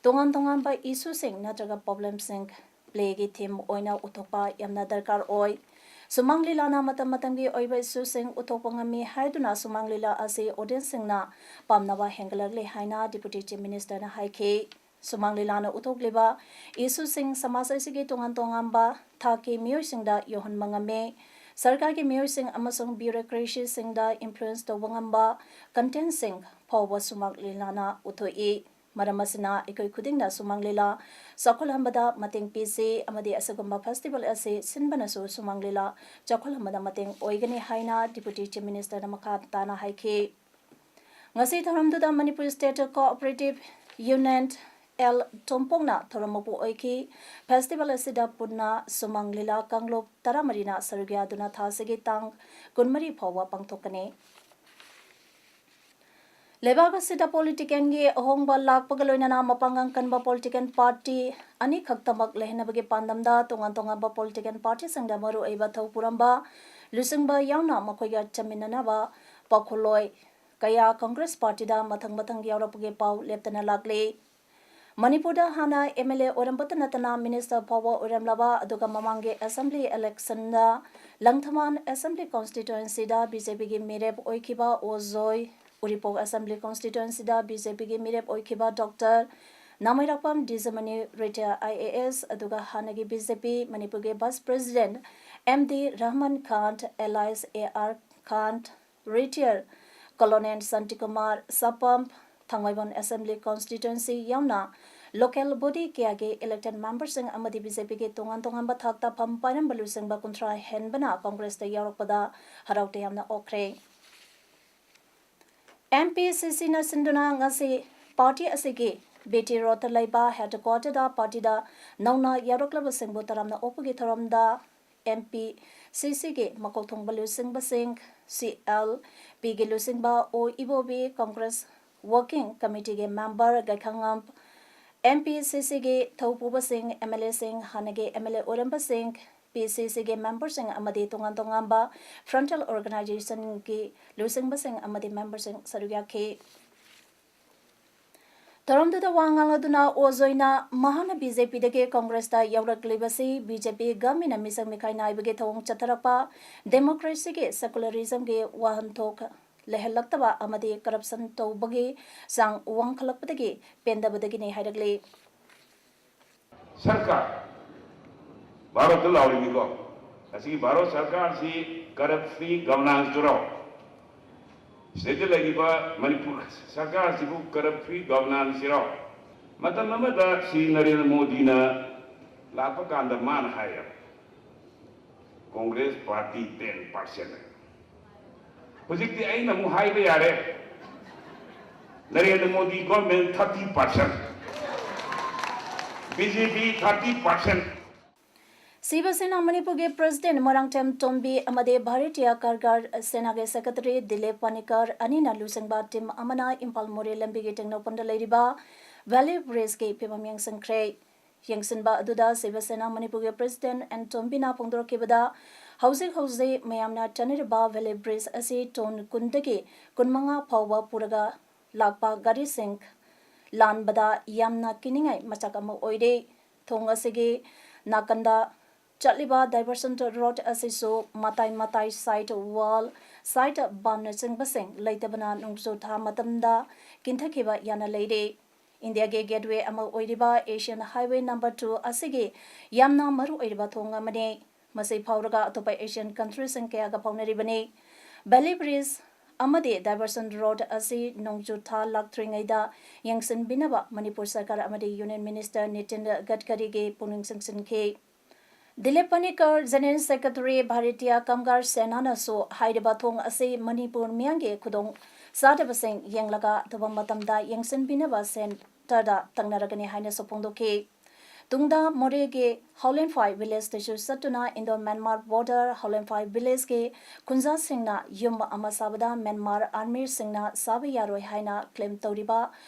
ꯇꯣꯉꯥꯟ ꯇꯣꯉꯥꯟꯕ issueꯁꯤꯡ ꯅꯠꯇ꯭ꯔꯒ problemꯁꯤꯡ playꯒꯤ theme ꯑꯣꯏꯅ ꯎꯠꯊꯣꯛꯄ ꯌꯥꯝꯅ ꯗꯔꯀꯥꯔ ꯑꯣꯏ꯫ ꯁꯨꯃꯥꯡ ꯂꯤꯂꯥꯅ ꯃꯇꯝ ꯃꯇꯝꯒꯤ ꯑꯣꯏꯕ issueꯁꯤꯡ ꯎꯠꯊꯣꯛꯄ ꯉꯝꯃꯤ ꯍꯥꯏꯗꯨꯅ ꯁꯨꯃꯥꯡ ꯂꯤꯂꯥ ꯑꯁꯤ audienceꯁꯤꯡꯅ ꯄꯥꯝꯅꯕ ꯍꯦꯟꯒꯠꯂꯛꯂꯤ ꯍꯥꯏꯅ Deputy Chief Ministerꯅ ꯍꯥꯏꯈꯤ꯫ ꯁꯨꯃꯥꯡ ꯂꯤꯂꯥꯅ ꯎꯠꯊꯣꯛꯂꯤꯕ issueꯁꯤꯡ ꯁꯃꯥꯖ ꯑꯁꯤꯒꯤ ꯇꯣꯉꯥꯟ ꯇꯣꯉꯥꯟꯕ ꯊꯥꯛꯀꯤ ꯃꯤꯑꯣꯏꯁꯤꯡꯗ ꯌꯧꯍꯟꯕ ꯉꯝꯃꯤ꯫ ꯁꯔꯀꯥꯔꯒꯤ ꯃꯤꯑꯣꯏꯁꯤꯡ ꯑꯃꯁꯨꯡ bureaucracyꯁꯤꯡꯗ influence ꯇꯧꯕ ꯉꯝꯕ contentꯁꯤꯡ ꯐꯥꯎꯕ ꯁꯨꯃꯥꯡ ꯂꯤꯂꯥꯅ ꯎꯠꯊꯣꯛꯏ꯫ ꯃꯔꯝ ꯑꯁꯤꯅ ꯑꯩꯈꯣꯏ ꯈꯨꯗꯤꯡꯅ ꯁꯨꯃꯥꯡ ꯂꯤꯂꯥ ꯆꯥꯎꯈꯠꯍꯟꯕꯗ ꯃꯇꯦꯡ ꯄꯤꯁꯤ ꯑꯃꯗꯤ ꯑꯁꯤꯒꯨꯝꯕ festival ꯑꯁꯤ ꯁꯤꯟꯕꯅꯁꯨ ꯁꯨꯃꯥꯡ ꯂꯤꯂꯥ ꯆꯥꯎꯈꯠꯍꯟꯕꯗ ꯃꯇꯦꯡ ꯑꯣꯏꯒꯅꯤ ꯍꯥꯏꯅ Deputy Chief Ministerꯅ ꯃꯈꯥ ꯇꯥꯅ ꯍꯥꯏꯈꯤ꯫ ꯉꯁꯤ ꯊꯧꯔꯝꯗꯨꯗ Manipur State Cooperative Union, L ꯇꯣꯝꯄꯣꯛꯅ ꯊꯧꯔꯝ ꯃꯄꯨ ꯑꯣꯏꯈꯤ꯫ Festival ꯑꯁꯤꯗ ꯄꯨꯟꯅ ꯁꯨꯃꯥꯡ ꯂꯤꯂꯥ ꯀꯥꯡꯂꯨꯞ ꯇꯔꯥꯃꯔꯤꯅ ꯁꯔꯨꯛ ꯌꯥꯗꯨꯅ ꯊꯥ ꯑꯁꯤꯒꯤ ꯇꯥꯡ ꯀꯨꯟꯃꯔꯤ ꯐꯥꯎꯕ ꯄꯥꯡꯊꯣꯛꯀꯅꯤ꯫ ꯂꯩꯕꯥꯛ ꯑꯁꯤꯗ politicalꯒꯤ ꯑꯍꯣꯡꯕ ꯂꯥꯛꯄꯒ ꯂꯣꯏꯅꯅ ꯃꯄꯥꯡꯒꯜ ꯀꯟꯕ political party ꯑꯅꯤꯈꯛꯇꯃꯛ ꯂꯩꯍꯟꯅꯕꯒꯤ ꯄꯥꯟꯗꯝꯗ ꯇꯣꯉꯥꯟ ꯇꯣꯉꯥꯟꯕ political partyꯁꯤꯡꯗ ꯃꯔꯨꯑꯣꯏꯕ ꯊꯧ ꯄꯨꯔꯝꯕ ꯂꯨꯆꯤꯡꯕ ꯌꯥꯎꯅ ꯃꯈꯣꯏꯒ ꯆꯠꯃꯤꯟꯅꯅꯕ ꯄꯥꯎꯈꯣꯜꯂꯣꯏ ꯀꯌꯥ Congress partyꯗ ꯃꯊꯪ ꯃꯊꯪ ꯌꯥꯎꯔꯛꯄꯒꯤ ꯄꯥꯎ ꯂꯦꯞꯇꯅ ꯂꯥꯛꯂꯤ꯫ ꯃꯅꯤꯄꯨꯔꯗ ꯍꯥꯟꯅ M L A ꯑꯣꯏꯔꯝꯕꯇ ꯅꯠꯇꯅ minister ꯐꯥꯎꯕ ꯑꯣꯏꯔꯝꯂꯕ ꯑꯗꯨꯒ ꯃꯃꯥꯡꯒꯤ assembly electionꯗ Langthabal assembly constituencyꯗ B J Pꯒꯤ ꯃꯤꯔꯦꯞ ꯑꯣꯏꯈꯤꯕ ꯑꯣ ꯖꯣꯏ, ꯎꯔꯤꯄꯣꯛ assembly constituencyꯗ B J Pꯒꯤ ꯃꯤꯔꯦꯞ ꯑꯣꯏꯈꯤꯕ Doctor ꯅꯥꯃꯩꯔꯥꯛꯄꯝ ꯗꯤꯖꯃꯅꯤ, retire I A S, ꯑꯗꯨꯒ ꯍꯥꯟꯅꯒꯤ ꯕꯤ ꯖꯦ ꯄꯤ ꯃꯅꯤꯄꯨꯔꯒꯤ vice president M D Rahman Khan, alias A R Khan, retired colonel Shantikumar Sapam, Thangmeiban assembly constituency ꯌꯥꯎꯅ ꯂꯣꯀꯦꯜ ꯕꯣꯗꯤ ꯀꯌꯥꯒꯤ ꯏꯂꯦꯛꯇꯦꯗ ꯃꯦꯝꯕꯔꯁꯤꯡ ꯑꯃꯗꯤ ꯕꯤ ꯖꯦ ꯄꯤꯒꯤ ꯇꯣꯉꯥꯟ ꯇꯣꯉꯥꯟꯕ ꯊꯥꯛꯇ ꯐꯝ ꯄꯥꯏꯔꯝꯕ ꯂꯨꯆꯤꯡꯕ ꯀꯨꯟꯊ꯭ꯔꯥ ꯍꯦꯟꯕꯅ ꯀꯣꯡꯒ꯭ꯔꯦꯁꯇ ꯌꯥꯎꯔꯛꯄꯗ ꯍꯔꯥꯎ ꯇꯌꯥꯝꯅ ꯑꯣꯛꯈ꯭ꯔꯦ꯫ ꯑꯦꯝ ꯄꯤ ꯁꯤ ꯁꯤꯅ ꯁꯤꯟꯗꯨꯅ ꯉꯁꯤ ꯄꯥꯔꯇꯤ ꯑꯁꯤꯒꯤ ꯕꯤ ꯇꯤ ꯔꯣꯗꯇ ꯂꯩꯕ ꯍꯦꯗꯀ꯭ꯋꯥꯇꯔꯗ ꯄꯥꯔꯇꯤꯗ ꯅꯧꯅ ꯌꯥꯎꯔꯛꯂꯕꯁꯤꯡꯕꯨ ꯇꯔꯥꯝꯅ ꯑꯣꯛꯄꯒꯤ ꯊꯧꯔꯝꯗ ꯑꯦꯝ ꯄꯤ ꯁꯤ ꯁꯤꯒꯤ ꯃꯀꯣꯛ ꯊꯣꯡꯕ ꯂꯨꯆꯤꯡꯕꯁꯤꯡ, ꯁꯤ ꯑꯦꯜ ꯄꯤꯒꯤ ꯂꯨꯆꯤꯡꯕ ꯑꯣ ꯏꯕꯣꯕꯤ, ꯀꯣꯡꯒ꯭ꯔꯦꯁ ꯋꯥꯔꯀꯤꯡ ꯀꯃꯤꯇꯤꯒꯤ member Gaikhangam, M P C ꯁꯤꯒꯤ ꯊꯧꯄꯨꯕꯁꯤꯡ, ꯑꯦꯝ ꯑꯦꯜ ꯑꯦꯁꯤꯡ, ꯍꯥꯟꯅꯒꯤ M L A ꯑꯣꯏꯔꯝꯕꯁꯤꯡ, P C ꯁꯤꯒꯤ ꯃꯦꯝꯕꯔꯁꯤꯡ ꯑꯃꯗꯤ ꯇꯣꯉꯥꯟ ꯇꯣꯉꯥꯟꯕ ꯐ꯭ꯔꯟꯇꯦꯜ ꯑꯣꯔꯒꯅꯥꯏꯖꯦꯁꯟꯒꯤ ꯂꯨꯆꯤꯡꯕꯁꯤꯡ ꯑꯃꯗꯤ ꯃꯦꯝꯕꯔꯁꯤꯡ ꯁꯔꯨꯛ ꯌꯥꯈꯤ꯫ ꯊꯧꯔꯝꯗꯨꯗ ꯋꯥ ꯉꯥꯡꯂꯗꯨꯅ ꯑꯣ ꯖꯣꯏꯅ ꯃꯍꯥꯛꯅ ꯕꯤ ꯖꯦ ꯄꯤꯗꯒꯤ ꯀꯣꯡꯒ꯭ꯔꯦꯁꯇ ꯌꯥꯎꯔꯛꯂꯤꯕꯁꯤ ꯕꯤ ꯖꯦ ꯄꯤ ꯒꯃꯤꯅ ꯃꯤꯆꯪ ꯃꯤꯈꯥꯏ ꯅꯥꯏꯕꯒꯤ ꯊꯧꯑꯣꯡ ꯆꯠꯊꯔꯛꯄ, ꯗꯦꯃꯣꯀ꯭ꯔꯦꯁꯤꯒꯤ ꯁꯦꯀꯨꯂꯔꯤꯖꯝꯒꯤ ꯋꯥꯍꯟꯊꯣꯛ ꯂꯩꯍꯜꯂꯛꯇꯕ ꯑꯃꯗꯤ ꯀꯔꯞꯁꯟ ꯇꯧꯕꯒꯤ ꯆꯥꯡ ꯋꯥꯡꯈꯠꯂꯛꯄꯗꯒꯤ ꯄꯦꯟꯗꯕꯗꯒꯤꯅꯤ ꯍꯥꯏꯔꯛꯂꯤ꯫ ꯁꯔꯀꯥꯔ, ꯚꯥꯔꯠꯇ ꯂꯥꯎꯔꯤꯕꯅꯤꯀꯣ, ꯑꯁꯤꯒꯤ ꯚꯥꯔꯠ ꯁꯔꯀꯥꯔꯁꯤ corrupt free governance ꯇꯨꯔꯣ? ꯁꯤꯗꯩꯗ ꯂꯩꯔꯤꯕ ꯃꯅꯤꯄꯨꯔ ꯁꯔꯀꯥꯔꯁꯤꯕꯨ corrupt free governance ꯁꯤꯔꯣ? ꯃꯇꯝ ꯑꯃꯗ ꯁ꯭ꯔꯤ ꯅꯔꯦꯟꯗ꯭ꯔ ꯃꯣꯗꯤꯅ ꯂꯥꯛꯄ ꯀꯥꯟꯗ ꯃꯥꯅ ꯍꯥꯏꯌꯦꯕ, ꯀꯣꯡꯒ꯭ꯔꯦꯁ ꯄꯥꯔꯇꯤ ten percent꯫ ꯍꯧꯖꯤꯛꯇꯤ ꯑꯩꯅ ꯑꯃꯨꯛ ꯍꯥꯏꯕ ꯌꯥꯔꯦ, Narendra Modi government thirty percent, B J P thirty percent꯫ ꯁꯤꯕ ꯁꯦꯅꯥ ꯃꯅꯤꯄꯨꯔꯒꯤ ꯄ꯭ꯔꯦꯁꯤꯗꯦꯟꯠ ꯃꯣꯏꯔꯥꯡꯊꯦꯝ ꯇꯣꯝꯕꯤ ꯑꯃꯗꯤ ꯚꯥꯔꯇꯤꯌꯥ ꯀꯥꯔꯒꯔ ꯁꯦꯅꯥꯒꯤ ꯁꯦꯀ꯭ꯔꯦꯇꯔꯤ ꯗꯤꯂꯤꯞ ꯄꯥꯅꯤꯀꯔ ꯑꯅꯤꯅ ꯂꯨꯆꯤꯡꯕ ꯇꯤꯝ ꯑꯃꯅ ꯏꯝꯐꯥꯜ ꯃꯣꯔꯦ ꯂꯝꯕꯤꯒꯤ ꯇꯦꯡꯅꯧꯄꯜꯗ ꯂꯩꯔꯤꯕ ꯚꯦꯂꯤ ꯕ꯭ꯔꯤꯖꯀꯤ ꯐꯤꯕꯝ ꯌꯦꯡꯁꯤꯟꯈ꯭ꯔꯦ꯫ ꯌꯦꯡꯁꯤꯟꯕ ꯑꯗꯨꯗ ꯁꯤꯕ ꯁꯦꯅꯥ ꯃꯅꯤꯄꯨꯔꯒꯤ ꯄ꯭ꯔꯦꯁꯤꯗꯦꯟꯠ ꯑꯦꯟ ꯇꯣꯝꯕꯤꯅ ꯐꯣꯡꯗꯣꯔꯛꯈꯤꯕꯗ, ꯍꯧꯖꯤꯛ ꯍꯧꯖꯤꯛ ꯃꯌꯥꯝꯅ ꯆꯠꯅꯔꯤꯕ ꯚꯦꯂꯤ ꯕ꯭ꯔꯤꯖ ꯑꯁꯤ ꯇꯣꯟ ꯀꯨꯟꯗꯒꯤ ꯀꯨꯟꯃꯉꯥ ꯐꯥꯎꯕ ꯄꯨꯔꯒ ꯂꯥꯛꯄ ꯒꯥꯔꯤꯁꯤꯡ ꯂꯥꯟꯕꯗ ꯌꯥꯝꯅ ꯀꯤꯅꯤꯡꯉꯥꯏ ꯃꯆꯥꯛ ꯑꯃ ꯑꯣꯏꯔꯦ꯫ ꯊꯣꯡ ꯑꯁꯤꯒꯤ ꯅꯥꯀꯟꯗ ꯆꯠꯂꯤꯕ diversion road ꯑꯁꯤꯁꯨ ꯃꯇꯥꯏ ꯃꯇꯥꯏ side wall, side bermꯅꯆꯤꯡꯕꯁꯤꯡ ꯂꯩꯇꯕꯅ ꯅꯣꯡꯖꯨ ꯊꯥ ꯃꯇꯝꯗ ꯀꯤꯟꯊꯈꯤꯕ ꯌꯥꯅ ꯂꯩꯔꯦ꯫ ꯏꯟꯗꯤꯌꯥꯒꯤ ꯒꯦꯠꯋꯦ ꯑꯃ ꯑꯣꯏꯔꯤꯕ ꯑꯦꯁꯤꯌꯥꯟ ꯍꯥꯏꯋꯦ ꯅꯝꯕꯔ ꯇꯨ ꯑꯁꯤꯒꯤ ꯌꯥꯝꯅ ꯃꯔꯨ ꯑꯣꯏꯔꯤꯕ ꯊꯣꯡ ꯑꯃꯅꯤ꯫ ꯃꯁꯤ ꯐꯥꯎꯔꯒ ꯑꯇꯣꯞꯄ ꯑꯦꯁꯤꯌꯥꯟ ꯀꯟꯇ꯭ꯔꯤꯁꯤꯡ ꯀꯌꯥꯒ ꯐꯥꯎꯅꯔꯤꯕꯅꯤ꯫ ꯕꯦꯂꯤ ꯕ꯭ꯔꯤꯖ ꯑꯃꯗꯤ ꯗꯥꯏꯚꯔꯁꯟ ꯔꯣꯗ ꯑꯁꯤ ꯅꯣꯡꯖꯨ ꯊꯥ ꯂꯥꯛꯇ꯭ꯔꯤꯉꯩꯗ ꯌꯦꯡꯁꯤꯟꯕꯤꯅꯕ ꯃꯅꯤꯄꯨꯔ ꯁꯔꯀꯥꯔ ꯑꯃꯗꯤ ꯌꯨꯅꯤꯌꯟ ꯃꯤꯅꯤꯁꯇꯔ ꯅꯤꯇꯤꯟ ꯒꯗꯀꯔꯤꯒꯤ ꯄꯨꯛꯅꯤꯡ ꯆꯤꯡꯁꯤꯟꯈꯤ꯫ ꯗꯤꯂꯤꯞ ꯄꯅꯤꯀꯔ, ꯖꯦꯅꯦꯔꯦꯜ ꯁꯦꯀ꯭ꯔꯦꯇꯔꯤ, ꯚꯥꯔꯇꯤꯌꯥ ꯀꯥꯝꯒꯥꯔ ꯁꯦꯅꯥꯅꯁꯨ ꯍꯥꯏꯔꯤꯕ ꯊꯣꯡ ꯑꯁꯤ ꯃꯅꯤꯄꯨꯔ ꯃꯤꯌꯥꯝꯒꯤ ꯈꯨꯗꯣꯡ ꯆꯥꯗꯕꯁꯤꯡ ꯌꯦꯡꯂꯒ ꯑꯊꯨꯕ ꯃꯇꯝꯗ ꯌꯦꯡꯁꯤꯟꯕꯤꯅꯕ ꯁꯦꯟꯇꯔꯗ ꯇꯛꯅꯔꯒꯅꯤ ꯍꯥꯏꯅꯁꯨ ꯐꯣꯡꯗꯣꯛꯈꯤ꯫ ꯇꯨꯡꯗ ꯃꯣꯔꯦꯒꯤ ꯍꯥꯎꯂꯦꯟꯐꯥꯏ ꯚꯤꯂꯦꯖꯇꯁꯨ ꯆꯠꯇꯨꯅ ꯏꯟꯗꯣ ꯃ꯭ꯌꯥꯟꯃꯥꯔ ꯕꯣꯔꯗꯔ ꯍꯥꯎꯂꯦꯟꯐꯥꯏ ꯚꯤꯂꯦꯖꯀꯤ ꯈꯨꯟꯖꯥꯁꯤꯡꯅ ꯌꯨꯝ ꯑꯃ ꯁꯥꯕꯗ ꯃ꯭ꯌꯥꯟꯃꯥꯔ ꯑꯥꯔꯃꯤꯁꯤꯡꯅ ꯁꯥꯕ ꯌꯥꯔꯣꯏ ꯍꯥꯏꯅ ꯀ꯭ꯂꯦꯝ ꯇꯧꯔꯤꯕ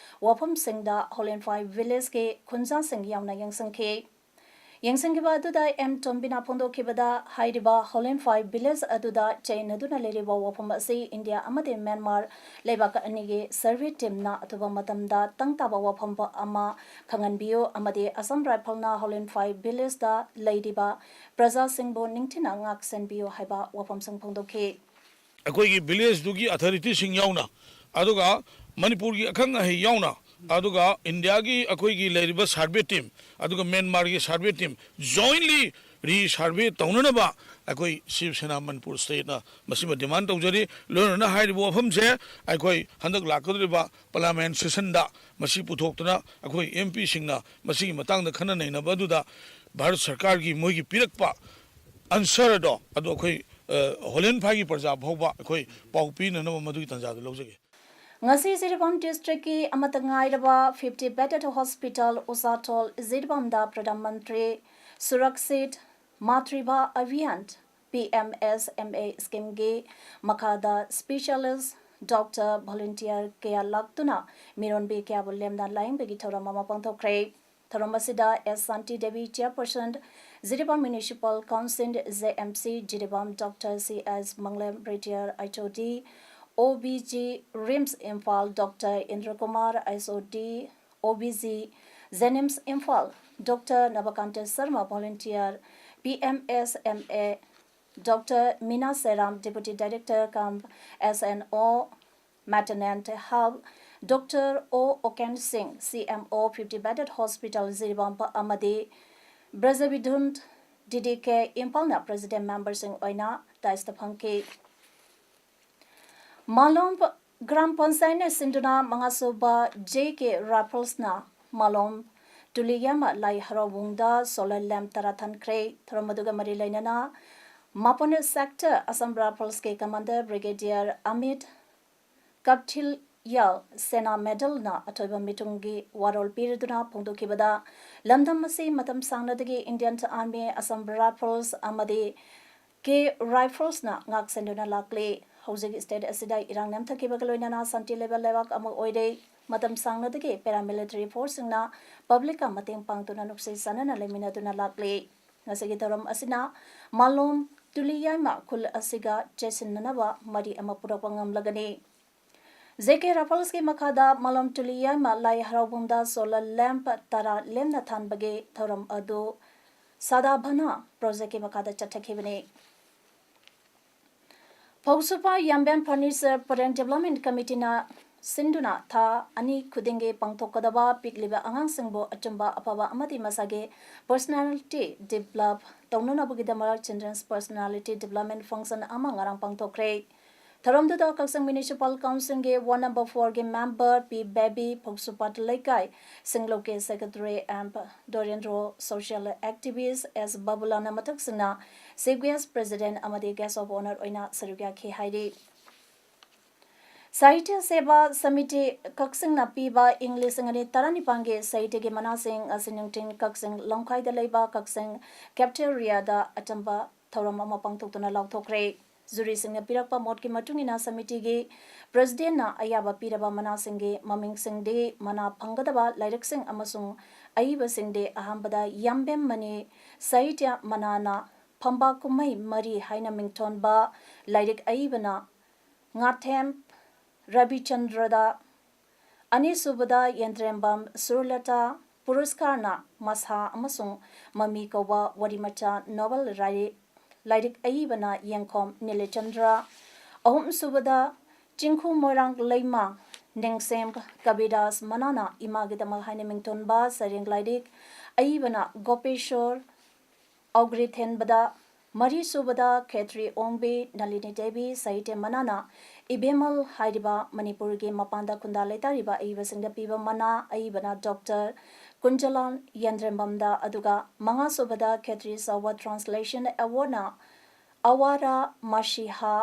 ꯋꯥꯐꯝꯁꯤꯡꯗ ꯍꯥꯎꯂꯦꯟꯐꯥꯏ ꯚꯤꯂꯦꯖꯀꯤ ꯈꯨꯟꯖꯥꯁꯤꯡ ꯌꯥꯎꯅ ꯌꯦꯡꯁꯤꯟꯈꯤ꯫ ꯌꯦꯡꯁꯤꯟꯈꯤꯕ ꯑꯗꯨꯗ ꯑꯦꯝ ꯇꯣꯝꯕꯤꯅ ꯐꯣꯡꯗꯣꯛꯈꯤꯕꯗ, ꯍꯥꯏꯔꯤꯕ ꯍꯣꯂꯦꯟꯐꯥꯏ ꯚꯤꯂꯦꯖ ꯑꯗꯨꯗ ꯆꯌꯦꯠꯅꯗꯨꯅ ꯂꯩꯔꯤꯕ ꯋꯥꯐꯝ ꯑꯁꯤ ꯏꯟꯗꯤꯌꯥ ꯑꯃꯗꯤ ꯃ꯭ꯌꯥꯟꯃꯥꯔ ꯂꯩꯕꯥꯛ ꯑꯅꯤꯒꯤ ꯁꯔꯚꯦ ꯇꯤꯝꯅ ꯑꯊꯨꯕ ꯃꯇꯝꯗ ꯇꯪ ꯇꯥꯕ ꯋꯥꯐꯝ ꯑꯃ ꯈꯪꯍꯟꯕꯤꯌꯨ ꯑꯃꯗꯤ ꯑꯁꯥꯝ ꯔꯥꯏꯐꯜꯅ ꯍꯣꯂꯦꯟꯐꯥꯏ ꯚꯤꯂꯦꯖꯇ ꯂꯩꯔꯤꯕ ꯄ꯭ꯔꯖꯥꯁꯤꯡꯕꯨ ꯅꯤꯡꯊꯤꯅ ꯉꯥꯛ ꯁꯦꯟꯕꯤꯌꯨ ꯍꯥꯏꯕ ꯋꯥꯐꯝꯁꯤꯡ ꯐꯣꯡꯗꯣꯛꯈꯤ꯫ ꯑꯩꯈꯣꯏꯒꯤ ꯚꯤꯂꯦꯖꯇꯨꯒꯤ ꯑꯊꯣꯔꯤꯇꯤꯁꯤꯡ ꯌꯥꯎꯅ, ꯑꯗꯨꯒ ꯃꯅꯤꯄꯨꯔꯒꯤ ꯑꯈꯪ ꯑꯍꯩ ꯌꯥꯎꯅ, ꯑꯗꯨꯒ ꯏꯟꯗꯤꯌꯥꯒꯤ ꯑꯩꯈꯣꯏꯒꯤ ꯂꯩꯔꯤꯕ ꯁꯔꯚꯦ ꯇꯤꯝ, ꯑꯗꯨꯒ ꯃ꯭ꯌꯥꯟꯃꯥꯔꯒꯤ ꯁꯔꯚꯦ ꯇꯤꯝ ꯖꯣꯏꯟꯂꯤ ꯔꯤꯁꯔꯚꯦ ꯇꯧꯅꯅꯕ ꯑꯩꯈꯣꯏ ꯁꯤꯕ ꯁꯦꯅꯥ ꯃꯅꯤꯄꯨꯔ ꯁ꯭ꯇꯦꯠꯅ ꯃꯁꯤꯃ ꯗꯤꯃꯥꯟ ꯇꯧꯖꯔꯤ꯫ ꯂꯣꯏꯅꯅ ꯍꯥꯏꯔꯤꯕ ꯋꯥꯐꯝꯁꯦ ꯑꯩꯈꯣꯏ ꯍꯟꯗꯛ ꯂꯥꯛꯀꯗꯧꯔꯤꯕ ꯄꯥꯔꯂꯤꯌꯥꯃꯦꯟ ꯁꯦꯁꯟꯗ ꯃꯁꯤ ꯄꯨꯊꯣꯛꯇꯨꯅ ꯑꯩꯈꯣꯏ ꯑꯦꯝ ꯄꯤꯁꯤꯡꯅ ꯃꯁꯤꯒꯤ ꯃꯇꯥꯡꯗ ꯈꯟꯅ ꯅꯩꯅꯕ ꯑꯗꯨꯗ ꯚꯥꯔꯠ ꯁꯔꯀꯥꯔꯒꯤ ꯃꯣꯏꯒꯤ ꯄꯤꯔꯛꯄ ꯑꯟꯁꯔ ꯑꯗꯣ, ꯑꯗꯨ ꯑꯩꯈꯣꯏ, ꯑ, ꯍꯣꯂꯦꯟꯐꯥꯏꯒꯤ ꯄ꯭ꯔꯖꯥ ꯐꯥꯎꯕ ꯑꯩꯈꯣꯏ ꯄꯥꯎ ꯄꯤꯅꯅꯕ ꯃꯗꯨꯒꯤ ꯇꯥꯟꯖꯥꯗꯨ ꯂꯧꯖꯒꯦ꯫ ꯉꯁꯤ ꯖꯤꯔꯤꯕꯥꯝ ꯗꯤꯁꯇ꯭ꯔꯤꯛꯀꯤ ꯑꯃꯠꯇ ꯉꯥꯏꯔꯕ fifty bedded hospital ꯎꯁꯥꯊꯣꯜ ꯖꯤꯔꯤꯕꯥꯝꯗ Pradhan Mantri ꯁꯨꯔꯛꯁꯤꯠ ꯃꯥꯇ꯭ꯔꯤꯚꯥ Abhiyan, P M S M A scheme ꯒꯤ ꯃꯈꯥꯗ specialist doctor volunteer ꯀꯌꯥ ꯂꯥꯛꯇꯨꯅ ꯃꯤꯔꯣꯟꯕꯤ ꯀꯌꯥꯕꯨ ꯂꯦꯝꯅ ꯂꯥꯌꯦꯡꯕꯒꯤ ꯊꯧꯔꯝ ꯑꯃ ꯄꯥꯡꯊꯣꯛꯈ꯭ꯔꯦ꯫ ꯊꯧꯔꯝ ꯑꯁꯤꯗ S Shanti Devi, chairperson, Jiribam Municipal Council, J M C, Jiribam Doctor C S ꯃꯪꯂꯦꯝ, retired H O D, O B G, RIMS Imphal, Doctor Indra Kumar, S O D, O B G, JNIMS Imphal, Doctor Nabakanta Sharma, volunteer, P M S M A, Doctor Meena Seram, Deputy Director cum S N O, Maternal Health, Doctor O Oken Singh, C M O, fifty Bedded Hospital, Jiribam ꯑꯃꯗꯤ ꯕ꯭ꯔꯖꯕꯤꯙꯨꯟ ꯗꯤ ꯗꯤ ꯀꯦ ꯏꯝꯐꯥꯜꯅ President Memberꯁꯤꯡ ꯑꯣꯏꯅ ꯇꯥꯏꯁꯇ ꯐꯪꯈꯤ꯫ ꯃꯥꯂꯣꯝ ꯒ꯭ꯔꯥꯝ ꯄꯟꯆꯥꯌꯠꯅ ꯁꯤꯟꯗꯨꯅ ꯃꯉꯥꯁꯨꯕ J K Riflesꯅ ꯃꯥꯂꯣꯝ ꯇꯨꯂꯤꯌꯥꯃ ꯂꯥꯏ ꯍꯔꯥꯎꯕꯨꯡꯗ solar lamp ꯇꯔꯥ ꯊꯥꯟꯈ꯭ꯔꯦ꯫ ꯊꯧꯔꯝ ꯑꯗꯨꯒ ꯃꯔꯤ ꯂꯩꯅꯅ ꯃꯥꯄꯟ Sector Assam Riflesꯀꯤ Commander Brigadier Amit ꯀꯊꯤꯜꯌꯥꯜ ꯁꯦꯅꯥ ꯃꯦꯗꯜꯅ ꯑꯊꯣꯏꯕ ꯃꯤꯇꯨꯡꯒꯤ ꯋꯥꯔꯣꯜ ꯄꯤꯔꯗꯨꯅ ꯐꯣꯡꯗꯣꯛꯈꯤꯕꯗ, ꯂꯝꯗꯝ ꯑꯁꯤ ꯃꯇꯝ ꯁꯥꯡꯅꯗꯒꯤ Indian Army, Assam Rifles ꯑꯃꯗꯤ K Riflesꯅ ꯉꯥꯛꯁꯦꯟꯗꯨꯅ ꯂꯥꯛꯂꯤ꯫ ꯍꯧꯖꯤꯛ state ꯑꯁꯤꯗ ꯏꯔꯥꯡ ꯅꯦꯝꯊꯈꯤꯕꯒ ꯂꯣꯏꯅꯅ ꯁꯥꯟꯇꯤ ꯂꯩꯕ ꯂꯩꯕꯥꯛ ꯑꯃ ꯑꯣꯏꯔꯦ꯫ ꯃꯇꯝ ꯁꯥꯡꯅꯗꯒꯤ paramilitary forceꯁꯤꯡꯅ publicꯀ ꯃꯇꯦꯡ ꯄꯥꯡꯗꯨꯅ ꯅꯨꯡꯁꯤ ꯆꯥꯟꯅꯅ ꯂꯩꯃꯤꯟꯅꯗꯨꯅ ꯂꯥꯛꯂꯤ꯫ ꯉꯁꯤꯒꯤ ꯊꯧꯔꯝ ꯑꯁꯤꯅ ꯃꯥꯂꯣꯝ ꯇꯨꯂꯤꯌꯥꯏꯃ ꯈꯨꯜ ꯑꯁꯤꯒ ꯆꯦꯠꯁꯤꯟꯅꯅꯕ ꯃꯔꯤ ꯑꯃ ꯄꯨꯔꯛꯄ ꯉꯝꯂꯒꯅꯤ꯫ J K Riflesꯀꯤ ꯃꯈꯥꯗ ꯃꯥꯂꯣꯝ ꯇꯨꯂꯤꯌꯥꯏꯃ ꯂꯥꯏ ꯍꯔꯥꯎꯕꯨꯡꯗ solar lamp ꯇꯔꯥ ꯂꯦꯝꯅ ꯊꯥꯟꯕꯒꯤ ꯊꯧꯔꯝ ꯑꯗꯨ ꯁꯥꯗꯥꯚꯅꯥ projectꯀꯤ ꯃꯈꯥꯗ ꯆꯠꯊꯈꯤꯕꯅꯤ꯫ ꯐꯧꯁꯨꯄꯥ ꯌꯥꯝꯕꯦꯝ Furniture Parent Development Committeeꯅ ꯁꯤꯟꯗꯨꯅ ꯊꯥ ꯑꯅꯤ ꯈꯨꯗꯤꯡꯒꯤ ꯄꯥꯡꯊꯣꯛꯀꯗꯕ ꯄꯤꯛꯂꯤꯕ ꯑꯉꯥꯡꯁꯤꯡꯕꯨ ꯑꯆꯨꯝꯕ, ꯑꯐꯕ ꯑꯃꯗꯤ ꯃꯁꯥꯒꯤ personality develop ꯇꯧꯅꯅꯕꯒꯤꯗꯃꯛ Children's Personality Development Function ꯑꯃ ꯉꯔꯥꯡ ꯄꯥꯡꯊꯣꯛꯈ꯭ꯔꯦ꯫ ꯊꯧꯔꯝꯗꯨꯗ ꯀꯛꯆꯤꯡ Municipal Councilꯒꯤ Ward number fourꯒꯤ member P Baby, ꯐꯧꯁꯨꯄꯥꯠ ꯂꯩꯀꯥꯏ ꯁꯤꯡꯂꯧꯀꯤ Secretary M Dorendro, social activist S ꯕꯕꯨꯂꯥꯅ ꯃꯊꯛꯁꯤꯡꯅ Chief Guest, President ꯑꯃꯗꯤ Guest of Honour ꯑꯣꯏꯅ ꯁꯔꯨꯛ ꯌꯥꯈꯤ ꯍꯥꯏꯔꯤ꯫ ꯁꯥꯍꯤꯇ꯭ꯌ ꯁꯦꯕꯥ ꯁꯃꯤꯇꯤ ꯀꯛꯆꯤꯡꯅ ꯄꯤꯕ ꯏꯪ ꯂꯤꯁꯤꯡ ꯑꯅꯤ ꯇꯔꯥꯅꯤꯄꯥꯟꯒꯤ ꯁꯥꯍꯤꯇ꯭ꯌꯒꯤ ꯃꯅꯥꯁꯤꯡ ꯉꯁꯤ ꯅꯨꯡꯊꯤꯜ ꯀꯛꯆꯤꯡ ꯂꯝꯈꯥꯏꯗ ꯂꯩꯕ ꯀꯛꯆꯤꯡ cafeteriaꯗ ꯑꯆꯝꯕ ꯊꯧꯔꯝ ꯑꯃ ꯄꯥꯡꯊꯣꯛꯇꯨꯅ ꯂꯥꯎꯊꯣꯛꯈ꯭ꯔꯦ꯫ Juryꯁꯤꯡꯅ ꯄꯤꯔꯛꯄ ꯃꯣꯠꯀꯤ ꯃꯇꯨꯡ ꯏꯟꯅ ꯁꯃꯤꯇꯤꯒꯤ Presidentꯅ ꯑꯌꯥꯕ ꯄꯤꯔꯕ ꯃꯅꯥꯁꯤꯡꯒꯤ ꯃꯃꯤꯡꯁꯤꯡꯗꯤ ꯃꯅꯥ ꯐꯪꯒꯗꯕ ꯂꯥꯏꯔꯤꯛꯁꯤꯡ ꯑꯃꯁꯨꯡ ꯑꯏꯕꯁꯤꯡꯗꯤ ꯑꯍꯥꯟꯕꯗ ꯌꯥꯝꯕꯦꯝ ꯃꯅꯤ ꯁꯥꯍꯤꯇ꯭ꯌ ꯃꯅꯥꯅ ꯐꯝꯕꯥꯛ ꯀꯨꯝꯍꯩ ꯃꯔꯤ ꯍꯥꯏꯅ ꯃꯤꯡꯊꯣꯟꯕ ꯂꯥꯏꯔꯤꯛ ꯑꯏꯕꯅ ꯉꯥꯊꯦꯝ ꯔꯕꯤꯆꯟꯗ꯭ꯔꯗ, ꯑꯅꯤꯁꯨꯕꯗ ꯌꯦꯟꯗ꯭ꯔꯦꯝꯕꯝ ꯁꯨꯔꯂꯇꯥ ꯄꯨꯔꯁꯀꯥꯔꯅ ꯃꯁꯥ ꯑꯃꯁꯨꯡ ꯃꯃꯤ ꯀꯧꯕ ꯋꯥꯔꯤꯃꯆꯥ novel ꯂꯥꯏꯔꯤꯛ, ꯂꯥꯏꯔꯤꯛ ꯑꯏꯕꯅ ꯌꯦꯡꯈꯣꯝ ꯅꯤꯂꯆꯟꯗ꯭ꯔ, ꯑꯍꯨꯝꯁꯨꯕꯗ ꯆꯤꯡꯈꯨ ꯃꯣꯏꯔꯥꯡ ꯂꯩꯃ ꯅꯤꯡꯁꯦꯝ ꯀꯕꯤꯔꯗꯥꯁ ꯃꯅꯥꯅ ꯏꯃꯥꯒꯤꯗꯃꯛ ꯍꯥꯏꯅ ꯃꯤꯡꯊꯣꯟꯕ ꯁꯩꯔꯦꯡ ꯂꯥꯏꯔꯤꯛ ꯑꯏꯕꯅ ꯒꯣꯄꯦꯁꯣꯔ ꯑꯧꯒ꯭ꯔꯤꯊꯦꯟꯕꯗ, ꯃꯔꯤꯁꯨꯕꯗ ꯈꯦꯇ꯭ꯔꯤ ꯑꯣꯡꯕꯤ ꯅꯂꯤꯅꯤ ꯗꯦꯕꯤ ꯁꯥꯍꯤꯇ꯭ꯌ ꯃꯅꯥꯅ ꯏꯕꯦꯝꯃꯜ ꯍꯥꯏꯔꯤꯕ ꯃꯅꯤꯄꯨꯔꯒꯤ ꯃꯄꯥꯟꯗ ꯈꯨꯟꯗꯥ ꯂꯩꯇꯥꯔꯤꯕ ꯑꯏꯕꯁꯤꯡꯗ ꯄꯤꯕ ꯃꯅꯥ ꯑꯏꯕꯅ ꯗꯣꯛꯇꯔ ꯀꯨꯟꯖꯂꯥꯜ ꯌꯦꯟꯗ꯭ꯔꯦꯝꯕꯝꯗ, ꯑꯗꯨꯒ ꯃꯉꯥꯁꯨꯕꯗ ꯈꯦꯇ꯭ꯔꯤ ꯆꯥꯎꯕ ꯇ꯭ꯔꯥꯟꯁꯂꯦꯁꯟ ꯑꯦꯋꯥꯔꯗꯅ ꯑꯋꯥꯔꯥ ꯃꯁꯤꯍꯥ